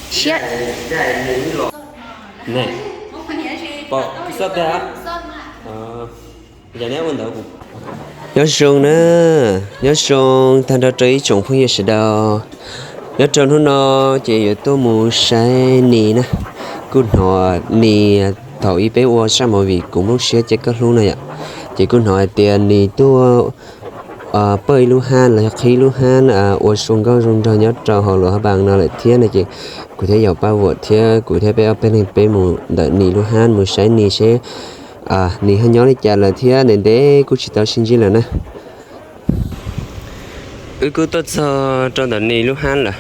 Siab. Nyob zoo na, nyob zoo tag nrho rau ib tsoom phooj ywg sawv daws. Nyob rau hnub no ces yuav tuaj mus saib Nis na. Kuj hnov Nis thaum ub peb ua zaj movie Kuv Nplooj Siab Ces Koj Hlub no yom, ces kuj hnov hais tias Nis tuaj pab ib lub hab los yog qhib ib lub hab ua zoo nkauj zoo nraug nyob rau hauv Luam Phab Npas no lawm thiab no ces kuv thiaj yaum Paj Vuam thiab kuv thiab peb ob peb leeg peb mus ntawm Nis lub hab mus saib Nis seb Nis ho nyob li cas lawm thiab ntev ntev kuj tsis tau sib ntsib lawm na. Wb kuj tuaj txog rau ntawm Nis lub hab lawm.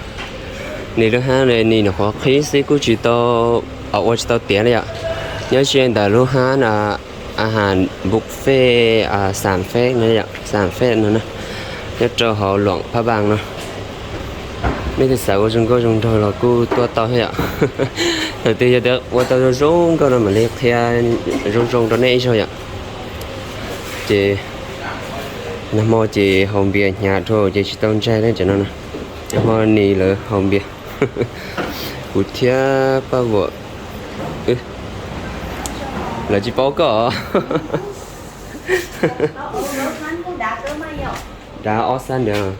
Nis lub hab, Nis nyuam qhuav qhib xwb kuj tsis tau, ua tsis tau tiav li yom. Nyob ze ntawm lub hab a has buffet Xam Feb no, Xam Feb no na, nyob rau hauv Luam Phab Npas no. Nej twg xav ua zoo nkauj zoo nraug los kuj tuaj tau thiab yom. Thaum twg yog tias ua tau zoo zoo nkauj no mam li qhia zoo zoo rau nej ib zaug yom. Ces nag hmo ces haus npias hnyav dhau ces tsis tau ntsaig li cov no na. Nag hmo Nis lawv haus npias, kuv thiab Paj Vuam, lawv tsis paub koj. Dav ob xab ntawd.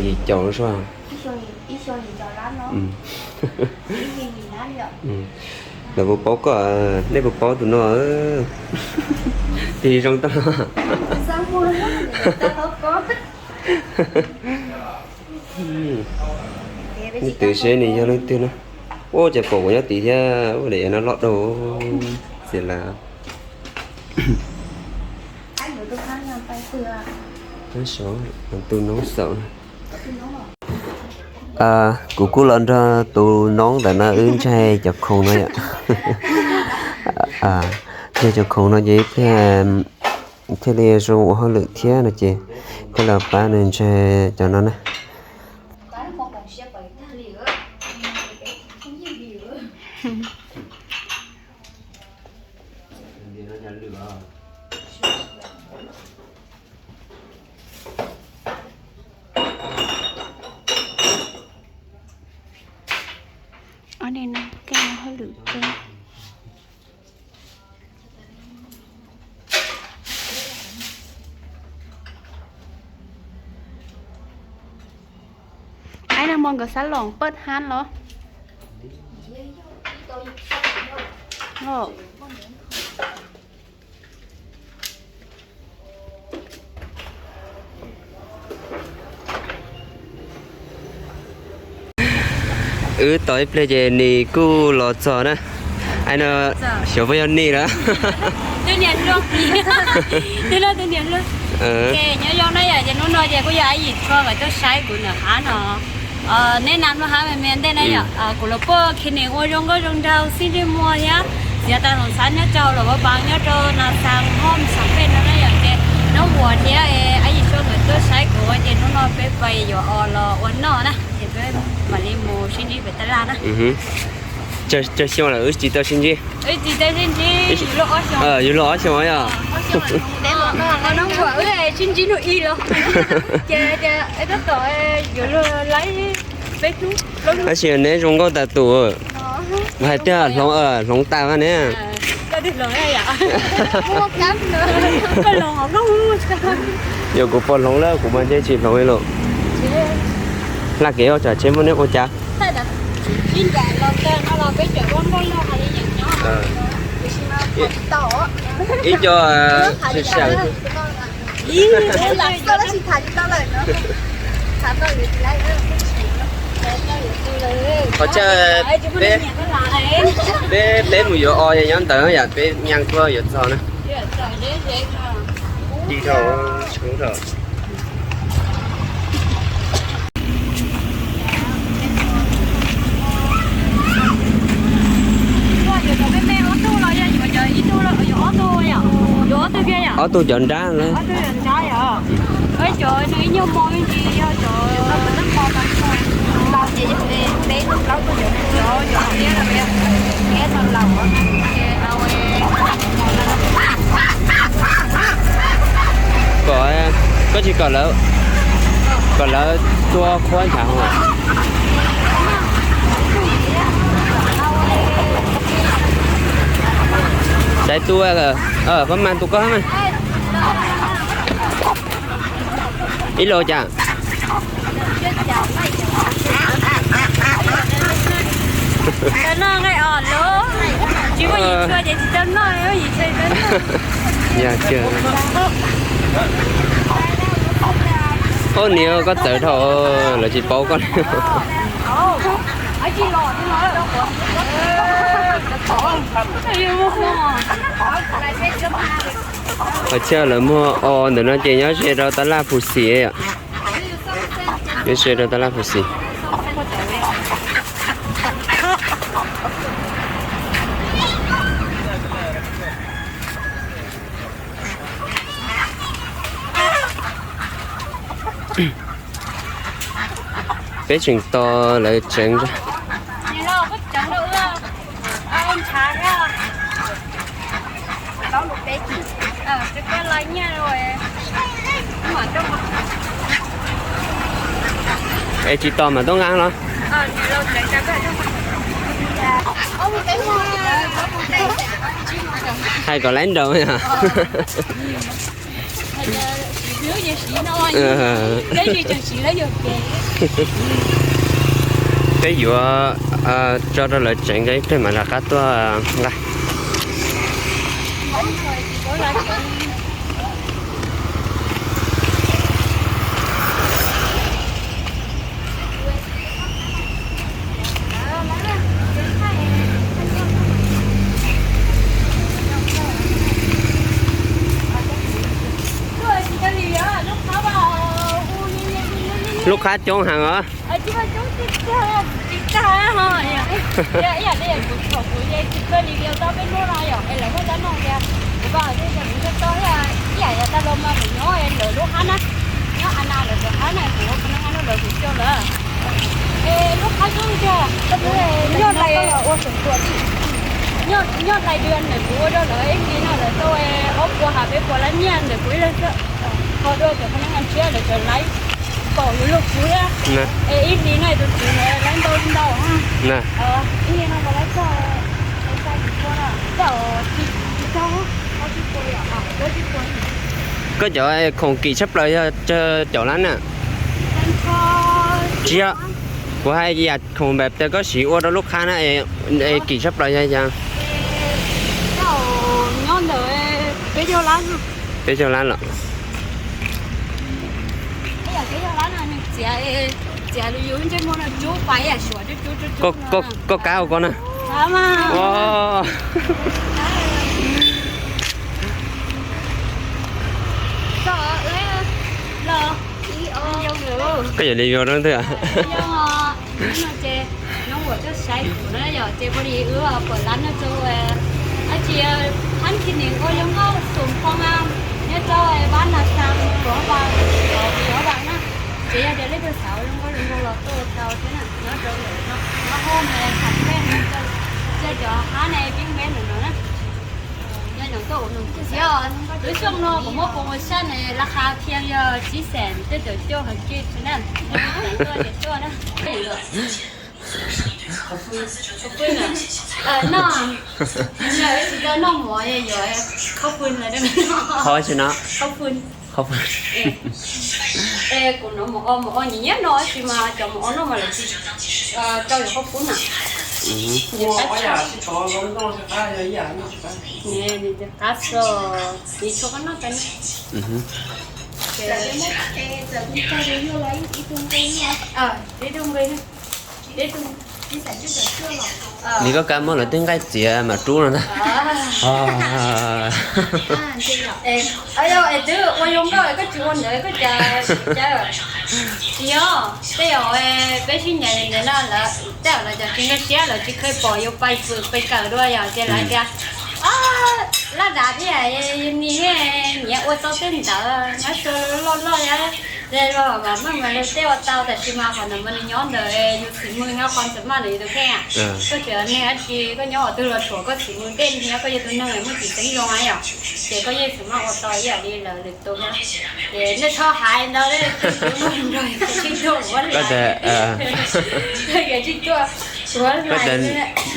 Yim caum lub sua. Lawv puas paub koj, nej puas paub tus no? Tig zoo tau. Nej twv seb nws yog leej twg na. Ua cas pom kuv nyob tid thiab, ua daim no loj dau. Xiv Lav. Tus noob xaum. Kuv kuj los nrog tus noob ntawm no wb ntsaig cov khoom no yom. Ntsaig cov khoom no ces thiaj li zoo ua hauj lwm thiab no ces thiaj los pab nws ntsaig cov no na. Ob niag no keej ua hauj lwm kawg. Aib, nag hmo nkawd xab loos paj hab los? Wb tos ib pliag ces Nis kuj los txog na. Aib, no xyov puas yog Nis lawm. Tus niam hluas, tus no tus niam hluas. Nyob zoo na yom, ces hnub no ces kuj yog Aib Yim Tshuaj nkawd tuaj saib kuv ntawm hab no. Neb nam lub hab me me ntej na yom, kuv los pab Nis ua zoo nkauj zoo nraug xwb ntsej muag thiab txiav tau hloov xab nyob rau Luam Phab Npas nyob rau Nas Xas Hom Xam Fej no na yom, ces hnub uas thiab Aib Yim Tshuaj nkawd tuaj saib kuv ces hnub no peb pais yuav os los ua noj na, ces peb mam li mus sib ntsib pem tab laj na. Tsawg xyoo lawm wb tsis tau sib ntsib? Yus luag ob xyoo yog? Tab sis neb zoo nkauj tas tus. Hais tias hloov, hloov tas ne. Yog kuv puas hloov lawm, kuv mas ntshe tsis hloov li lawm. Hla kev ua tsam tsheb muaj neeg ua cas. Ib co sawm sawm. Qhov chaw peb, peb, peb mus yuav os nyob ntawd yom, peb nyees tuaj yuav txog na. Dig dhau, tshoob dhau. Ob tug cov nrab na. Kom, koj tsis kom lawv, kom lawv tua qhuab ntshav hauv. Xaiv tua, pab mas tus koj mas. Ib los cas? Yog, ub, niam, koj txawv dhau, lawv tsis paub koj li. Hos txhia lawv muag os ntawm no ces nyob ze rau tab laj Phuv Xim yom. Nyob ze rau tab laj Phuv Xim. Peb tseem tos lawv tseev. Es tsis tos mas tub nqa los? Hais kom laib nraud yom. Peb yuav tso rau lawv tseev ib pliag mam rov qab tuaj nqa. Lub qhab coob heev os. Nyob hlais dua ntawm kuv ua rau lawv ib hlis no lawv tau ob puas ha peb puas lab nyiaj ntawm kuv ib leeg xwb. Ho dua cov pha neej ngas tshiab lawv tseem laiv kaum yuav luag kuv thiab. Es ib hlis no tus tswv lawv laiv ntau li ntau. Ib hlis no lawv laiv txog, txog, txog, koj cov khoom kim tshaj plaws yog tsawg caum lab na? Tsis yog, kuv hais yam khoom npam tas koj siv ua rau lub qhab na, kim tshaj plaws yog cas? Peb caug lab los? Koj kab ua koj na. Koj yam li yuav rau twg? Ces nyob ua coj saib kuv na yom, ces pom li wb pom lab no rau, ab tsis, hab khi nim ua zoo nkauj xum phoo nyob rau Vaj Nas Xas Tuam Vas, Tuam Vas na. Ces yog tias leej twg xav ua zoo nkauj zoo nraug los tuaj tau thiab na, nyob rau ntawm no, nyob hauv no, tham peb, cov hab ne, peb npe ntawm no na. Lub xyoo no kuv muab pov ua sab ne, laj qha thiaj yog tsib xees cuaj caum cuaj hais kiag tsis na. Tuaj ces tuaj na. Noj, tsis tau noj mov yuav khaub pw no. Qhov tsis no. Khaub pw. Kuv noj mov o, mov o nyiam nyiam no tab sis mas cov mov o no mas lawv tsis rau yuav khaub pw na. Qab so, nws tshuav koj noj tas na. Ib tug nqi, ib tug nqi. Nws koj kab muab lawv tej nqaij txiav mas rub no ntag. Es twb ua zoo nkauj koj tsis ua ntawd koj cas, cas tsis yog tej zaum peb sib ncaim ntawd na lawv tej zaum lawv cov tsis nkag siab lawv tsis kheev pom yus pais pwm pais kawm dua yom ces lawv tias laj dav thiab yus nim nyiam ua tau tej ntawd nyob sua loj loj yom. Los mas meej mas luag tej ua tau, tab sis mas qhov ntawd mas nws nyob ntawm yus txiv mws nyob qhov ntawd mas nws yus tus kheej. Koj tseem niag dab tsi, koj nyob qhov twg los tshuav koj txiv mws tej niag, koj yog tus neeg muaj txiv xeeb zoo na yom, ces koj yeej tseem maj ua tau ib yam li lawv lwm tus na. Ces nej txhob hais ntau,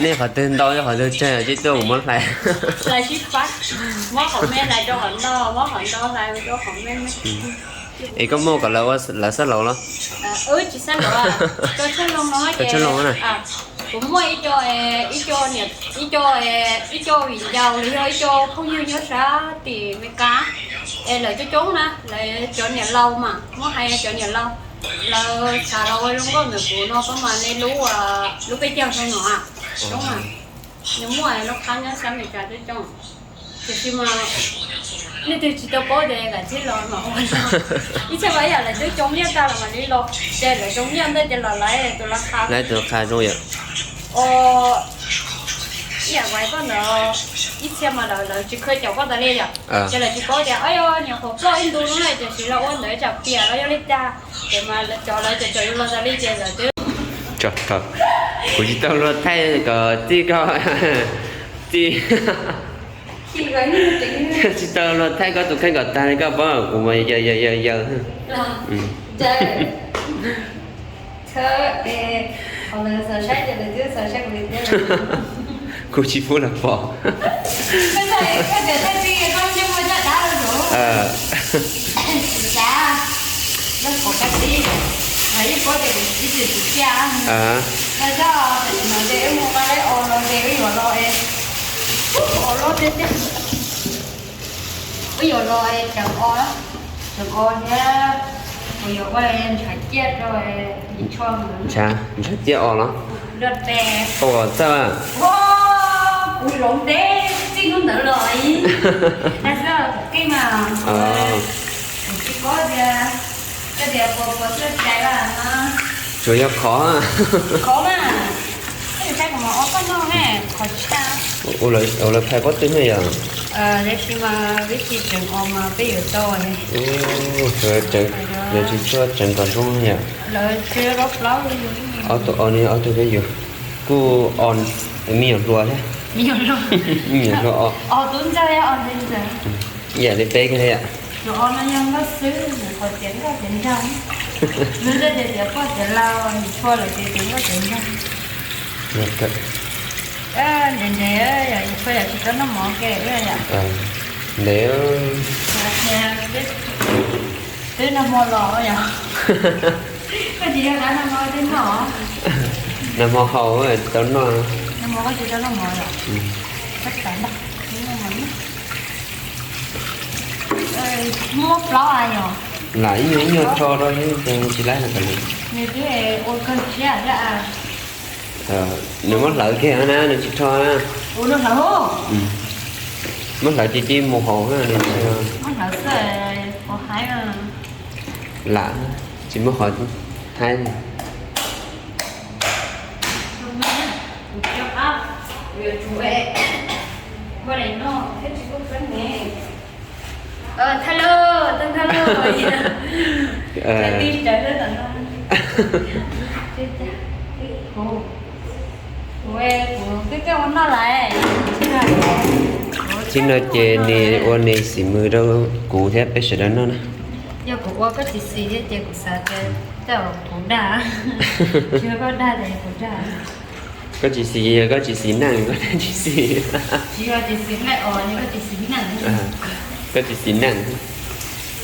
nej qhov twg ntau qhov twg tsawg ces tuaj kuv muab hlais. Hlais sib fab, muab qhov me hlais rau qhov ntau, muab qhov ntau hlais rau qhov me. Es koj muaj kom lawv ua lawv xab laus los? Tsis xab laus, cov tshaj loo no ces kuv muaj ib co, ib co, ib co viv ncaus los yog ib co phooj ywg nyob sab tim Meskas, es lawv coob coob na, lawv cov niam laus mas muab hais cov niam laus, lawv xav los ua zoo nkauj ntawm kuv no koj mas li lub, lub peb caug xyoo no, coob mas, nws muaj lub qab nyob sab Meskas coob coob. Tiam sis mas leej twg tsis tau paub tias kav tsij los mas ua no. Ib txhia mas ib yam lawv twb coob nyiaj tag los mam li los, ces lawv coob nyiaj ntawd ces los lawv tus laj qha, lawv tus laj qha zoo yom. Ib yam li koj ntawd, ib txhia mas lawv lawv tsis kheev caum koj tas li yom, ces lawv tsis paub tias o yog nyuam qhuav ploj ib ntu no na, tiam sis lawv ua ntawd tsam piam los yog li cas, ces mas lawv cov lawv cov cov yus los tas li ces lawv twb. Kuv tsis tau luag thaij kom txij koj, txij, tsis tau luag thaij koj tus kheej kom tag li koj paub kuv mas yawg yawg yawg yawg. Kuv tsis pub lawv pom. Wb yuav los tseem o, tseem o thiab, kuv yuav ua ntshav ciaj rau, ntshav, ntshav ciaj o los? Ua txawj. Kuv hloov deb txij hnub ntawd los ib, tas xwb kuv keej mas, kuv tsis paub tias, koj tias puas puas txawj cai los no. Tsuas yog khov, khov mas, koj yuav cai kuv mas o koj noj ne, khov tshaj. Ua lawv phais pob twg ne yom? Tab sis mas vib si tseem o mas peb yuav tau ne. Lawv tsis tshua tseev kom zoo yom. Ob tug o ne, ob tug peb yuav, kuj o, me nyuam hluas thiab. Me nyuam hluas o. Ib yam li peb kiag thiab. Ntev, ntev, twb nag hmo los yog, nag hmo haus tsis tau noj. Muab plaub yog, lam ib nyuag ib nyuag tso rau tsis laib no. Nws muab hlawv kiag na, nws tsis rho na. Muab hlawv ces cia mus haus na. Lam, tsis muab qhov haib. Txij no ces nws ua nws xim mws rau kuv thiab peb sawv daws noj na. Yog kuv ua koj tsis xis thiab ces kuv xav tias tej zaum kuv dag, tsis yog koj dag ces kuv dag. Koj tsis xis, yog koj tsis xis neej, koj dag tsis xis. Tsis yog tsis xis neej os, yog koj tsis xis neej. Koj tsis xis neej.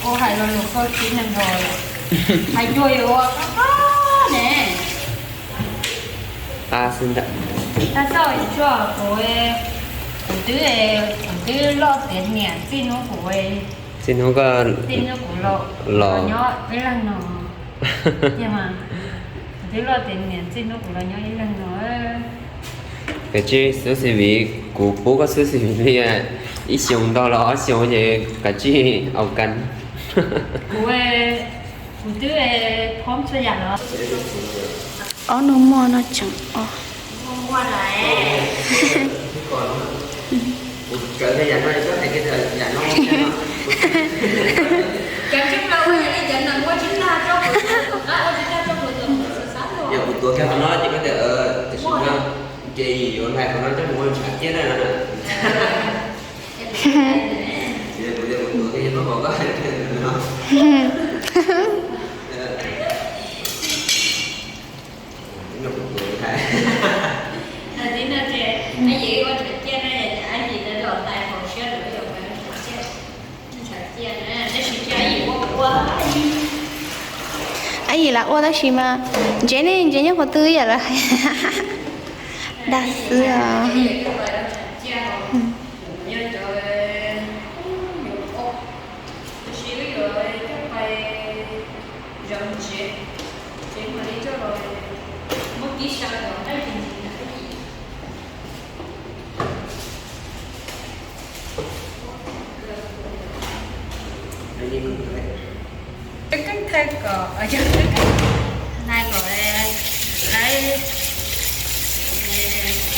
Ua hais lo lus koj tsis neej os. Hais cuag yuav ua qab qab ne. Qab xwb ntag. Thaj txauj tsuag kuv, kuv twb, kuv twb loj tiav niam txij hnub kuv, txij hnub koj, txij hnub kuv los nyob ib leeg no. Kuv twb loj tiav niam txij hnub kuv los nyob ib leeg no. Kav tsij xub xi viv, kuv pub koj xub xi viv li ib xyoos ntau los ob xyoos ces kav tsij au kan. Kuv, kuv twb phob txhua yam los. Ob nus muag no tseem o. Yog kuv tuav kiag qhov no ces koj tias, tam sim no ces yim yuav hlais qhov no coj mus ua ntshav ciaj na. Kuv tias kuv tuav kiag no pom koj hais tias no. Ab yim lam ua tab sis mas ntsev ne, ntsev nyob qhov twg yam lawv hais. Dag xwb os. Keeb thawj kom, keeb thawj kom lawv, lawv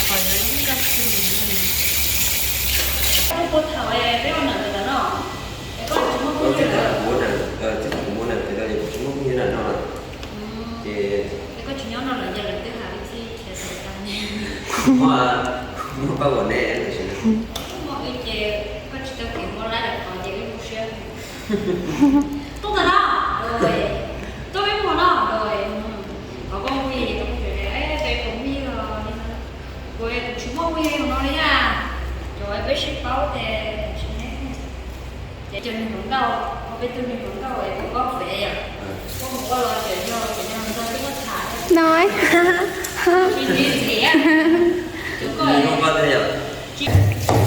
qhov lawv lub nkauj xwb. Puag thaum peb ua nam ntawd no, es koj tsis muaj phooj ywg lawm. Tsis muaj phooj ywg lawm no ces koj tsis nyob no lawm, yog lawv twb hais wb txij khiav tag ne. Muaj pab uas ne, muaj wb ces koj tsis tau kev muaj lab lawm qhov ces wb lub siab. Tuaj tag no, tuaj peb mus no, qhov koj phooj ywg ces koj phooj ywg es peb phooj ywg li no, kuv kuv tsis muaj phooj ywg no li na, cov peb sib paub ces tsis ne. Ces cov neeg hluas nkauj, peb tug neeg hluas nkauj es kuv paub fem yom, koj mus ua los cov yog cov neeg hluas nkauj twb muab tham no. Tsis ntxiv,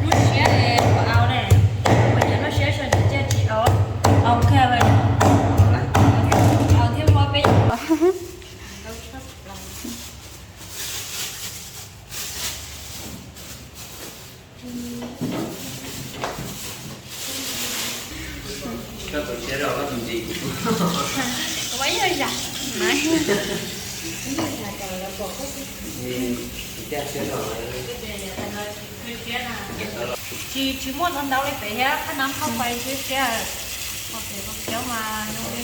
lub siab es ua au ne, ua yog lub siab sab nws caj tsis au, au kawg, au thiab muab peb Tsis, tsis muaj ntau ntau li pem thiab, qhab nab qhab pais siab siab, pem coob mas zoo li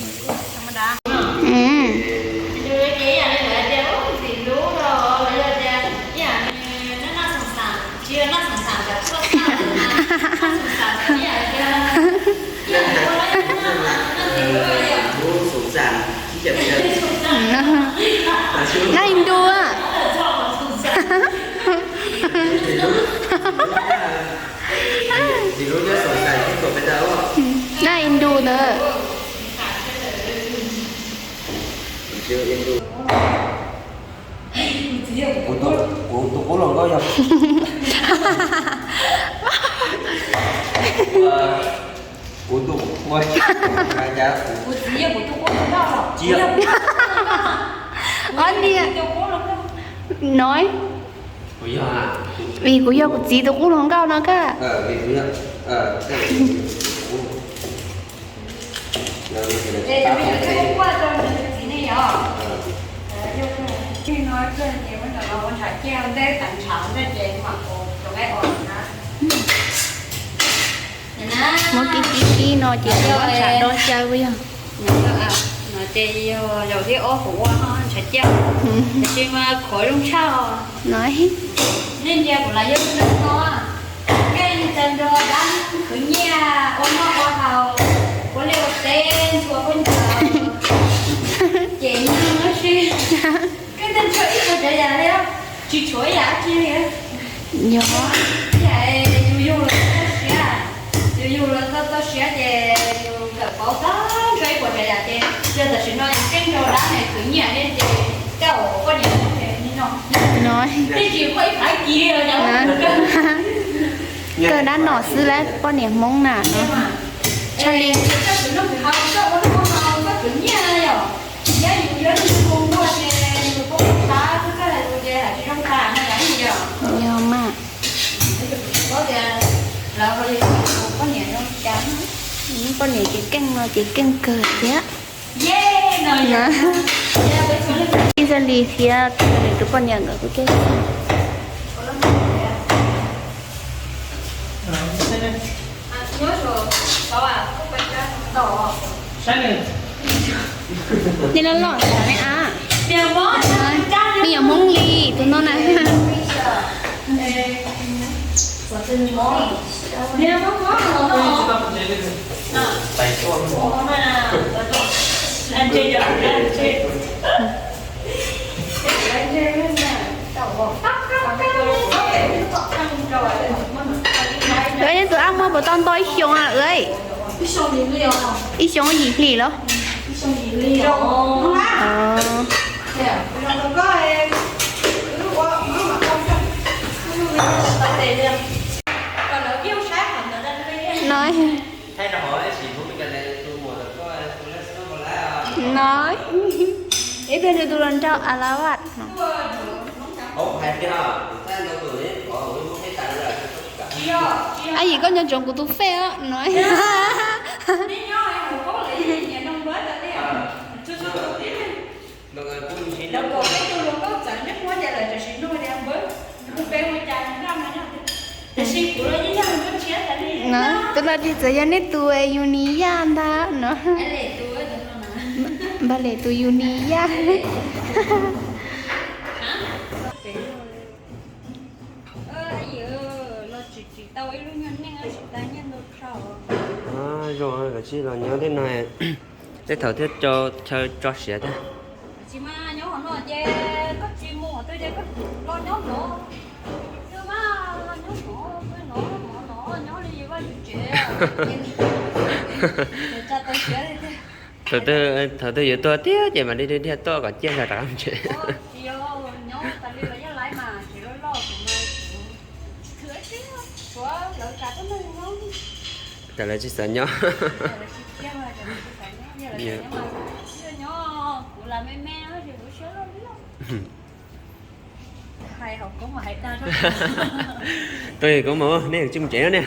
tha ma da. Naj Indu a. Naj Indu ntawd. Kuv tus qub hluas nkauj yog, kuv tus qub, kuv txiv yog kuv tus qub hluas nkauj. Ob niag no, vim kuv yog kuv txiv tus qub hluas nkauj no ka. Muab kib kib kib no ces ua tsam do xyaw yog. No ces yog zaum thib ob kuv ua ntshav ciaj, tiam sis mas khuav zoo tshaj os. Nej ntsia kuv los yog no, nej tau nrog dab khwv nyiaj ua noj ua haus, ua liaj ua teb ntxhua khaub ncaws, ces nyob no si, koj tau nrhiav ib puas tsav yam li, tsis tshuav ib yam dab tsi li. Yog, yus yug los txog siav, yus yug los txog siav ces yus kawm paub tag nrho ib puas tsav yam ces yog tam sim no yus keej nrog dab ne khwv nyiaj thiab ces koj ua poj niam Hmoob no, no, tej tsis koj ib phav kis li os. Kawg dab nom xwb lawm poj niam Hmoob na no. Tshaj li. Yog mas. Poj niam ces keej no ces keej kawg thiab. Ib zaj li thiab nws tus poj niam nkawd kuj keej. Nej loj loj tas ne a. Me nyuam Hmoob Lis tus no na. Tus ab muab puas tau nto ib xyoos a? Ib xyoos yim hlis los? No, no, ib pliag nws tus los nrog a la vaj no. Ab yim, koj nco ntsoov kuv tus fej os no. No, tus no tsis txawj yog nej tus yus ni yaj ntag no. Npaj Lem tus yus ni yaj. Zoo, koj tsis los nyob tej no, tej thaum thiaj tso chaw tso siav thiab. Thaum twg, thaum twg yuav tuag thiab ces mam li dhia tuaj kom ciaj ntag rov qab tsev. Tam lawv tsis xav nyob. Tus koob mas nej tsis mus tsev no ne.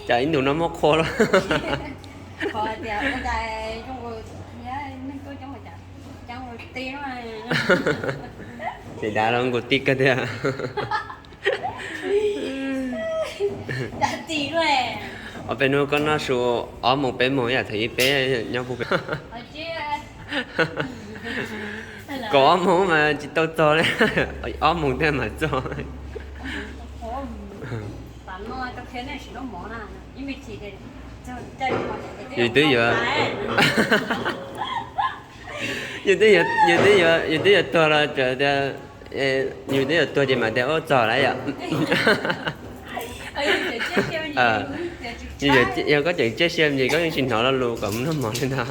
Cas ib ntus no muaj qhua lawm. Ces dav los nkaus ti kawg tiag. Ob peb hnub koj noj su ob moos peb moos yam thaum ub peb nyob puag pem. Kaum ob moos mas tsis tau txog li, ob moos thiaj mam txog. Yus twb yuav, yus twb yuav, yus twb yuav tuag los txawm tias, yus twb yuav tuag ces mam tias ub txog lawm yom. Yog koj tseem tsiaj sia ces koj yeej tsis hnov lo lus kom mus noj mov li ntag.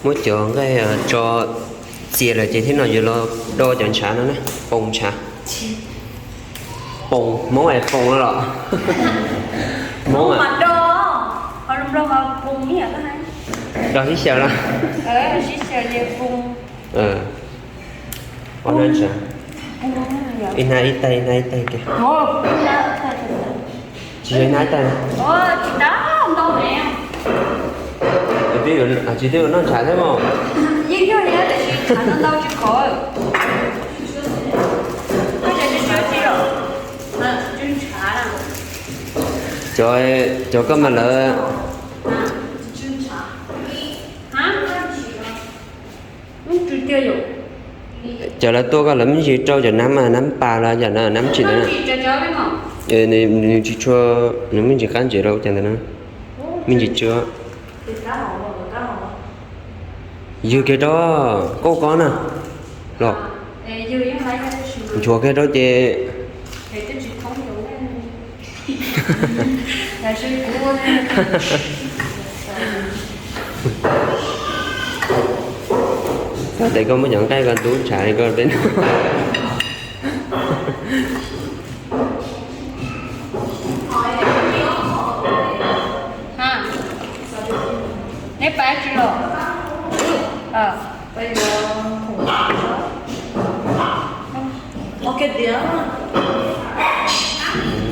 Muab cov nqaij tso txias lawm ces thiab no yuav los do cov ntshav no na, poos ntshav. Poos, Hmoob es poos no los? Hmoob, do sib xyaw los? Ib hnab ib tais, ib hnab ib tais kiag. Tsis yog ib hnab ib tais. Tsis twb yuav noj ntshav thiab mos. Cov, cov koj mas lawv. Cov lawv tuaj koj lawv me ntsis rau cov nab mas nab pas los yam no nab tsis ntawd. Nws tsis tshua, nws me ntsis qab ntses rau cov ntawd na. Me ntsis tsw. Ywg kiag rau, koj koj na. Los, nchuav kiag rau ces. Xav tias koj muab cov nqaij ko ntub ntshav li koj peb no. Neb pab tsi los?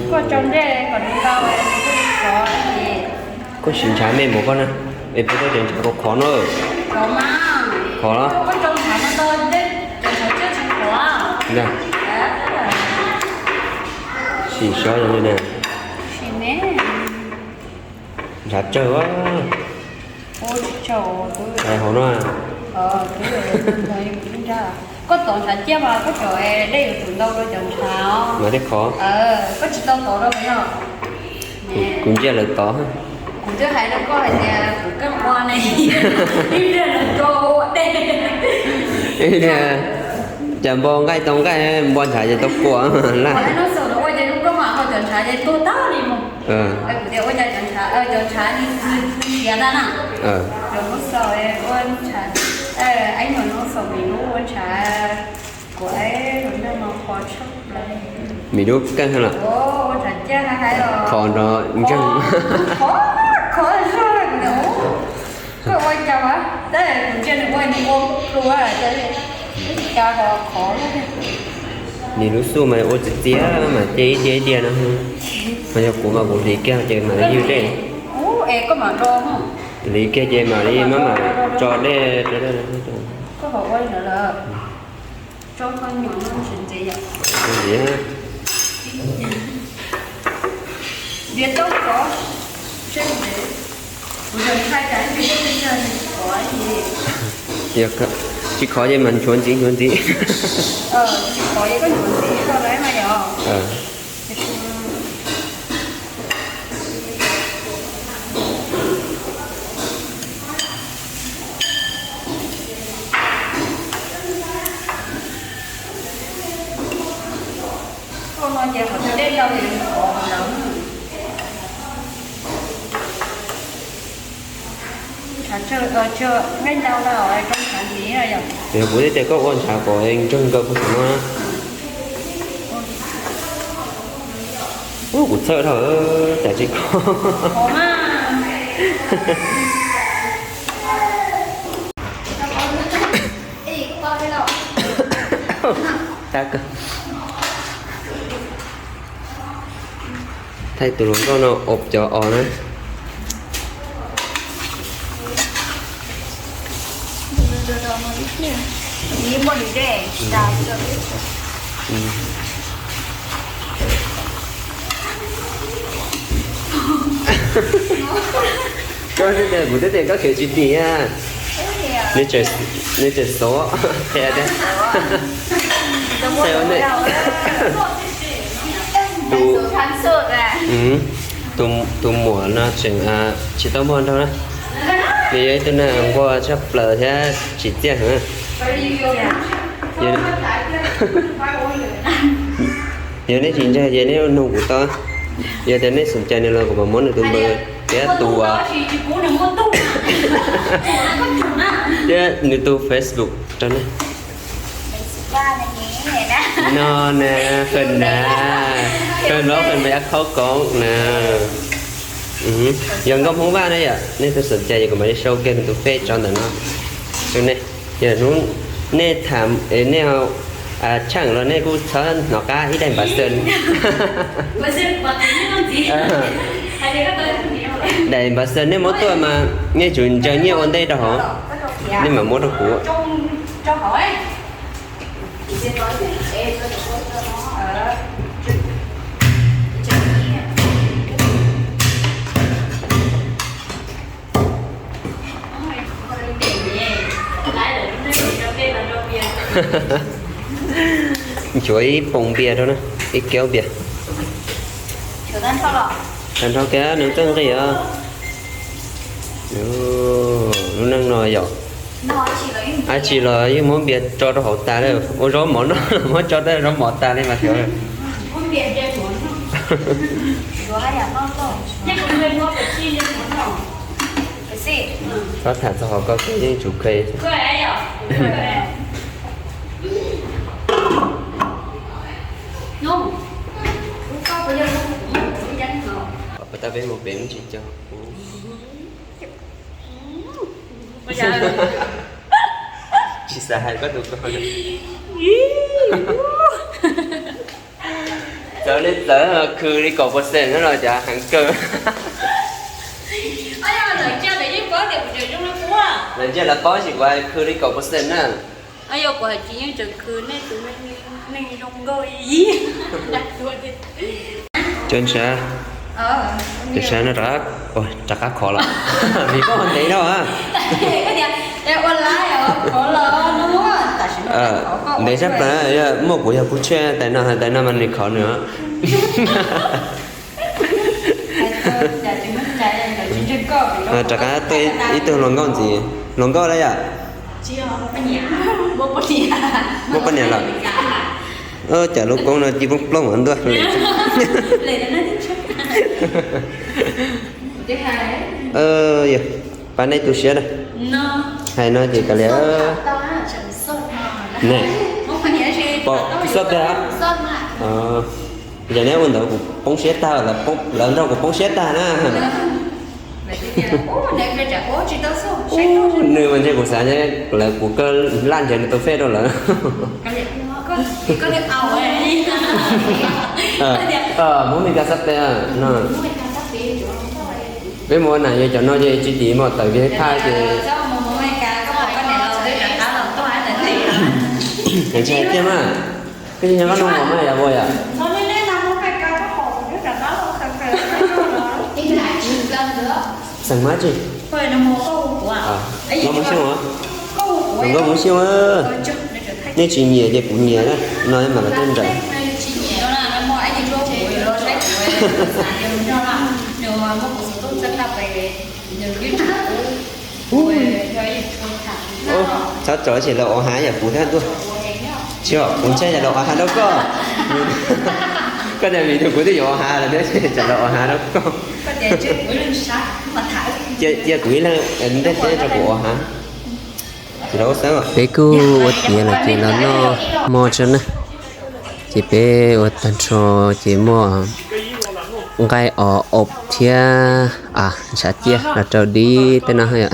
Koj tsau ntsej kom nws tau, koj li xyov es. Sim ntshav me npaum koj na, es puas tau cov ntshav khov khov no? Khov los? Sim sov zoo li na. Ntshav tsawg a. Hauv no. Koj tov ntshav ciaj mas koj cov dej yuav tsum ntau dua cov ntshav. Mas dej khov. Koj tsis tau tov rau yog. Kuv ntsia lawv tov. Kuv twb hais rau koj hais tias kuv kawg ua ne, ib pliag nws tso ua dej. Cas npo nqaij tau nqaij, npo ntshav ces tau kua laj. Nub xaus ua ces koj mam haus cov ntshav ces tuag tag li mus. Kuv tias ua cas cov ntshav, cov ntshav nws nws nws siav tag na. Cov nub xaus ua ntshav, ib nyuag nub xaus vim lub ua ntshav kuv ib lub no qhov tshaj plaws. Vim lub keej los? Ua ntshav ciaj hais os. Qhov nrov ntseeg. Qhov, qhov zog no. Koj ua cas mas, tab kuv ntsia nws ua nws ua pluav cas li, ua cas ho qhov lub. Nws lub xub mas ua txias txias mas cia ib diav ib diav no. Ho yog kuv mas kuv hliv kiag ces mam li ywg dej. Ub, es koj mam do. Hliv kiag ces mam li maj mam tso dej, tso dej. Koj ho ua li ntawd lawm. Tso koj nyuam no ntsev ntsev yom. Ntxiv. Diav tau kov, seb ntsev. Kuv tseem hais cas ib pliag koj tsis ntseeg tsis kov li. Tsis kov ces mas nchuav ntxiv nchuav ntxiv. Tsis kov ces koj nchuav ntxiv koj lawm mas yom. Koj no ces qhov twg dej ntau ces kov qhov ntawd. Ntshav tsawg, nqaij ntau no rau ntshav ntxiv no yom. Yog kuv thiaj tias koj ua ntshav kom ntseeg nkaus puag saum no na. Ub, kuv txhawj dhau, cas tsis kov. Tab kawg. Thaij tus hluas nkauj no ob cov os na. Koj twb tias, kuv twb tias koj khiav tsis dim a. Nws tseem xov, qhia tias, tus, tus muam no tseem tsis tau muaj nraug na. Nws yog ib tug neeg nquag tshaj plaws thiab tsim txiaj heev. Yog nej tsis ntseeg ces nej nug kuv tau. Yog tias nej xom cai nws los kuv mam muab nws tus npawb thiab tus, thiab nws tus Facebook rau nej. No na, Hwm na, Hwm los Hwm npawg Yaj Khaub Koob na. Yog nkauj Hmoob Vaj na yom, nej tus xom cai ces kuv mam li sau kiag nws tus Face tso ntawm no rau nej. Yog hnub nej tham, nej tshaj los nej kuj txhob hnov qab ib daim npav xwm. Daim npav xwm nej muab tuaj mas nej tsum ntsaws nyiaj ua ntej rau hauv, nej mam muab rau kuv. Nchuav ib poos npias rau na, ib kiaub npias. Tag nrho kiag nws txawj nqis os. Lub neej no yom, dab tsi los yeej muab npias tso rau hauv tas li, ua zaub mov noj los muab tso rau zaub mov tas li mas xyov. Txhob tham txog hauv ko yeej tsum khe. Puas tau peb mus pem tsis cog kuv. Tsis xav hais koj tus ko. Txawv li txawv, khwv li kaum percent no los cas heev kawg. Ntshe lawv paub sis kuv hais khw li kaum percent na. Yog kuv hais tsis yeej tseem khw nej tus neeg zoo nkauj ib yam. Cov ntshav, cov ntshav no rov qab khov lawm vim koj ua ntev no. Ntev tshaj plaws, yog muaj kuv yog kuv tshuaj tais no hais tais no mas nws khov nws. Rov qab tuaj ib tug hluas nkauj ntxiv, hluas nkauj lawm yom. Muaj poj niam lawm. Cas lub koob no ci poob plooj ntuaj. Yog, pab nej tu siab na. Hais no ces kav liam. Ne, pom xoj tag. Yog neb ua ntawd kuv poob siab tag, lawv nrog kuv poob siab tag na. Nws mas ntshe kuv xav lawv kuv kawg laj ntshe nws tau fej rau lawv. Hmoob Mes Kas xab tes no. Peb mus ua nam yog cov no ces tsis tim mos tawm ces thaj ces. Ntshai tiag mas. Koj tsis nyob qab no mos mas yam ua yam. Xeem Mab tsis. Los mus xyooj os. Los nkauj mus xyooj. Nej tsis nyiam ces kuv nyiam na. No mam los tej nrawm. Txhob tso ces lawv ua hav yam kuv thiab ntuj. Tsis, kuv ntshai yog lawv ua hav rau koj. Koj tias vim kuv twb yuav ua hav lawm thiab ces lawv ua hav rau koj. Cia kuv ib leeg ntej teb tso kuv ua hav. Peb kuj ua tiav lawm ces los noj hmo tso na. Ces peb ua tag nrho ces muaj nqaij os, ob thiab ntshav tiaj los rau dib tej no yom.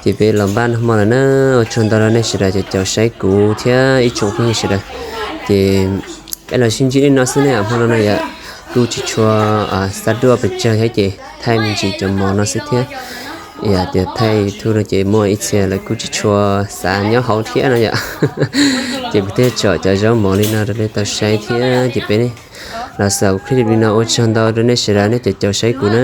Ces peb los npaj noj hmo lawm na. Ua tsaug ntau rau nej sawv daws cov caum saib kuv thiab ib tsoom phooj ywg sawv daws. Ces peb los sib ntsib li no xwb ne, hmo no no yom, kuj tsis tshua xav duaj pes tsawg thiab ces thaij me ntsis cov mov no xwb thiab. Yam tias thaij YouTube no ces muaj ib txhia lawv kuj tsis tshua xav nyob hauv thiab no yom. Ces kuv thiaj tsom cov zaub mov li no rau nej tau saib thiab ces peb los xaus clip li no ua tsaug ntau rau nej sawv daws nej cov caum saib kuv na.